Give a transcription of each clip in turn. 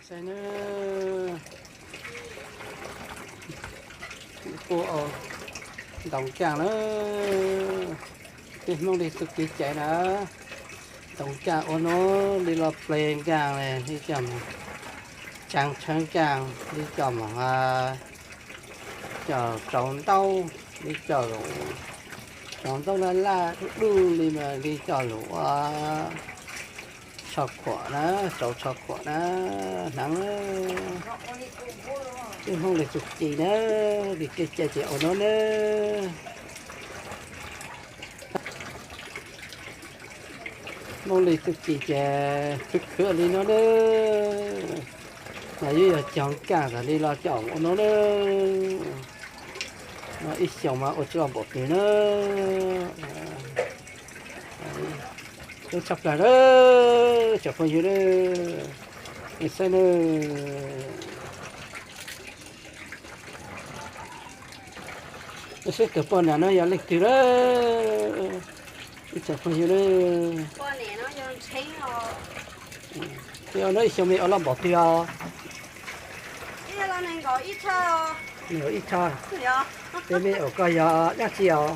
Saib na, kuj ua ntoo nkaaj na, peb Hmoob li txuj kev cai na, ntoo nkaaj ua nuav li los ple nkaaj li coj moog, tsaav tshawv nkaaj li coj moog, coj rau ntaub li coj lug, rau ntaub laj laj dub dub li mas li coj lug ua tsho khuam na, rau tsho khuam na, hnav na. Peb Hmoob li txuj ci na, li kev cai ces ua nuav na. Hmoob li txuj ci ces khwv khwv li nuav na. Mas yuav yog cog nkaaj tas li los coj ua nuav na. Ib xyoos mas ua tsi loj npaum twg na. Zoo tshaj plawg na, tsoom phooj ywg na, saib na. Saib kawg poj niam no yog leej twg na, ib tsoom phooj ywg na. Ib xyoos mej ua loj npaum twg os? Nees nkaum ib tshaj. Ces mej ua koj yog dlaab tsi os?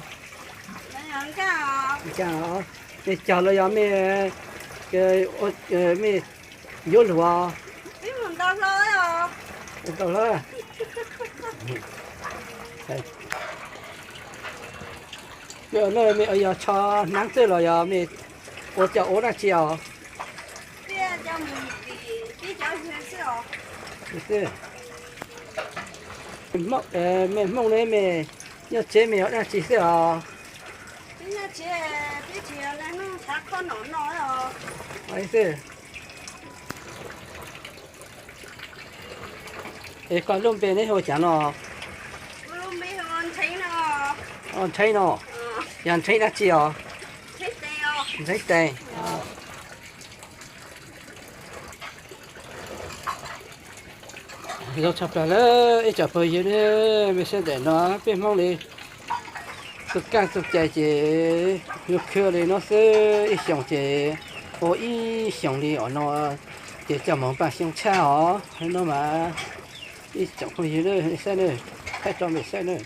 Mej cog los yog mej, mej yuav lug os? Mej ua no mej yog tsho hnav xwb los yog mej ua coj ua dlaab tsi os? Mej Hmoob ne, mej nyob tsev mej ua dlaab tsi xwb os? Es koj lub npe neb hu caag no? Nrheeb no. Yog nrheeb dlaab tsi os? Nrheeb tes. Zoo tshaj plawg lawm ib tsoom phooj ywg, mej saib ntawm no peb Hmoob li txuj kaaj txuj cai ces yuav khwv li no xwb, ib xyoos ces ua ib xyoos li os no, ces coj moog npaaj xyoo tshab os no mas. Ib tsoom phooj ywg saib na, thaij rau mej saib na.